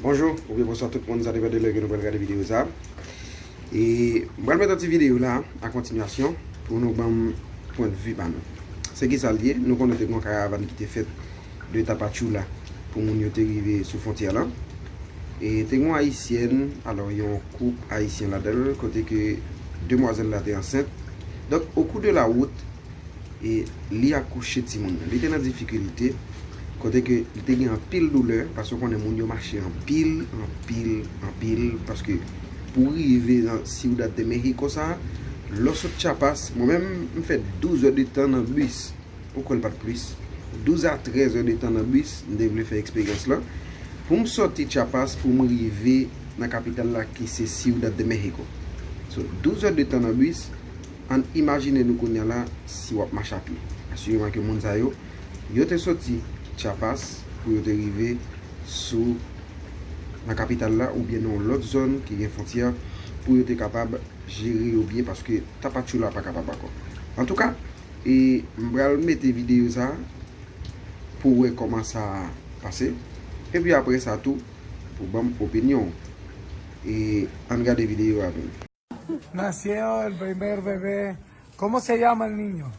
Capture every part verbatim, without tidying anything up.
Bonjou, oubyen bonswa tout moun, sa depann de lè ke nou pral gade videyo sa. E m pral met yon ti videyo la, an kontinyasyon, pou nou ban m pwennvi pa nou. Se ki sa l ye? Nou konnen te gen yon karavàn ki te fèt de Tapachula pou moun yo te rive sou fwontyè lan. E te gen yon ayisyèn, alò, yon koup ayisyen ladan l, kote ke demwazèl la te ansent. Donk, au cours de la route, e li akouche timoun nan. Li te nan difikilte, kote ke li te gen anpil doulè, paske w konnen moun yo mache anpil, anpil, anpil, paske pou rive nan Ciudad de México sa, lè w sot Chiapas, mwen menm, m fè douz è de tan nan bis. Ou kwè l pa t plis. Douz a trèz è de tan nan bis, m te vle fè eksperyans lan. Pou m sòti Chiapas, pou m rive nan kapital la, ki se Ciudad de México. So, douz è de tan nan bis, ann imajine nou kounye a la, si w ap mache a pye. Asireman ke moun sa yo, yo te soti Chiapas pou yo te rive sou, nan kapital la, oubyen nan yon lòt zòn ki gen fwontyè, pou yo te kapab jere yo byen, paske Tapachula pa kapab ankò. Antouka, e m pral mete videyo sa pou wè kòman sa pase. Epi apre sa tou, pou ban m opinyon w. E ann gade videyo a avè m. Nació el primer bebé. ¿Cómo se llama el niño?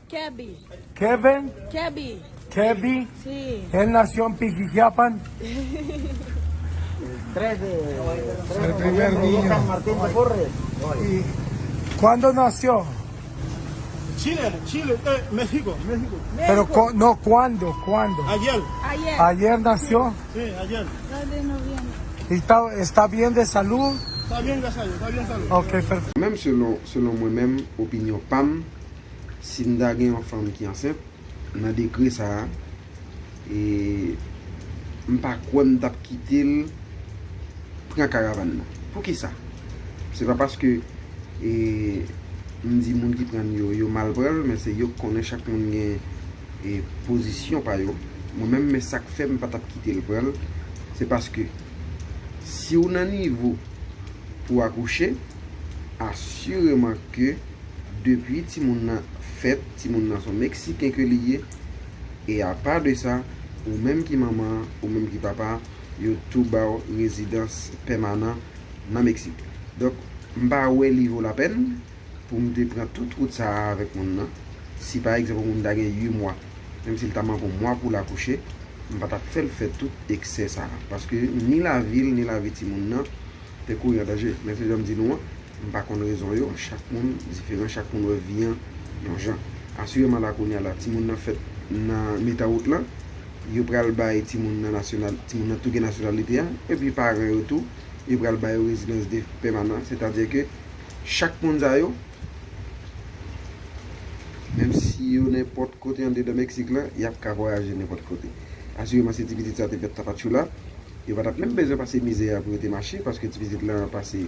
Kevin. Kevin? Kevin. Kevin. Sí. Él nació en Pijijiapan. Tres de, tres de noviembre, allá en San Martín de Porres. ¿Y cuándo nació? Chile, Chile, eh, México, México. Pero, no, ¿cuándo? ¿Cuándo? Ayer. Ayer. ¿Ayer nació? Sí, ayer. Tres de noviembre. ¿Y está, está bien de salud? Está bien, gracias a Dios, está bien de salud. Ok, perfecto. Menm selon, selon mwen menm, opinyon pa m, si m ta gen yon fanm ki ansent, nan degre sa a, e m pa kwè m t ap kite l pran karavàn nan. Poukisa? Se pa paske, e, m di moun ki pran l yo, yo mal pran l, men se yo k konnen, chak moun gen, e, pozisyon pa yo. Mwen menm, men sa k fè m pa t ap kite l pran l, se paske si w nan nivo pou w akouche, asireman ke depi timoun nan fèt, timoun nan se yon Meksiken ke li ye. E apa de sa, ou menm ki manman an, ou menm ki papa an, yo tou ba w rezidans pèmanan nan Meksik. Donk, m pa wè li vo lapèn pou m te pran tout wout sa a avèk moun nan. Si pa egzanp, yon moun ta gen uit mwa, menm si l ta manke yon mwa pou l akouche, m pa t ap fè l fè tout eksè sa a. Paske ni lavi l, ni lavi timoun nan, te kouri an danje. Men se jan m di nou an, m pa konn rezon yo, chak moun diferan, chak moun wè vi an yon jan. Asireman la kounye a la, timoun nan fèt nan mitan wout lan, yo pral bay timoun nan nasyonal, timoun nan tou gen nasyonalite a, epi paran yo tou, yo pral ba yo rezidans de pèmanan, sètadi ke chak moun sa yo, menm si yo nenpòt kote andedan Meksik lan, y ap ka vwayaje nenpòt kote. Asireman, si ti pitit sa te fèt Tapachula, yo pa t ap menm bezwen pase mizè a pou yo te mache, paske ti pitit lan pase,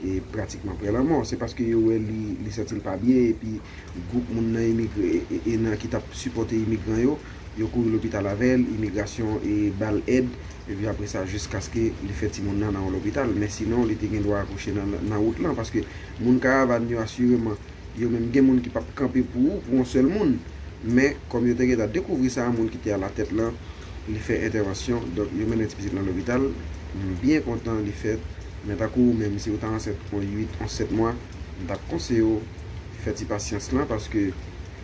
e, pratikman pre lanmò. Se paske yo wè li, li santi l pa byen, epi gwoup moun nan imigre, e, e, e nan ki t ap sipòte imigran yo, yo kouri lopital avè l, imigrasyon, e, ba l èd, epi apre sa, jiskaske li fè timoun nan nan yon lopital. Men sinon, li te gen dwa akouche nan, nan wout lan, paske moun karavàn yo, asireman, yo menm gen moun ki p ap kanpe pou ou, pou yon sèl moun. Men, kòm yo te gentan dekouvri sa, moun ki te alatèt lan, li fè entèvansyon, donk yo mennen ti pitit lan lopital. M byen kontan li fèt, men tankou ou menm, si ou ta ansent yon uit, yon sèt mwa, m t ap konseye w fè ti pasyans lan, paske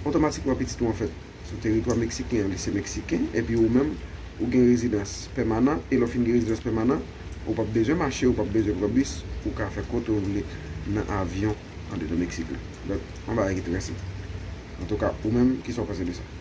otomatikman pitit ou an fèt sou teritwa meksiken an, li se meksiken, epi ou menm, ou gen rezidans pèmanan, e lè w fin gen rezidans pèmanan, ou p ap bezwen mache, ou p ap bezwen pran bis, ou ka fè kote w vle nan avyon andedan Meksik lan. Donk, yon bagay ki trè senp. Antouka, ou menm, kisa w panse de sa?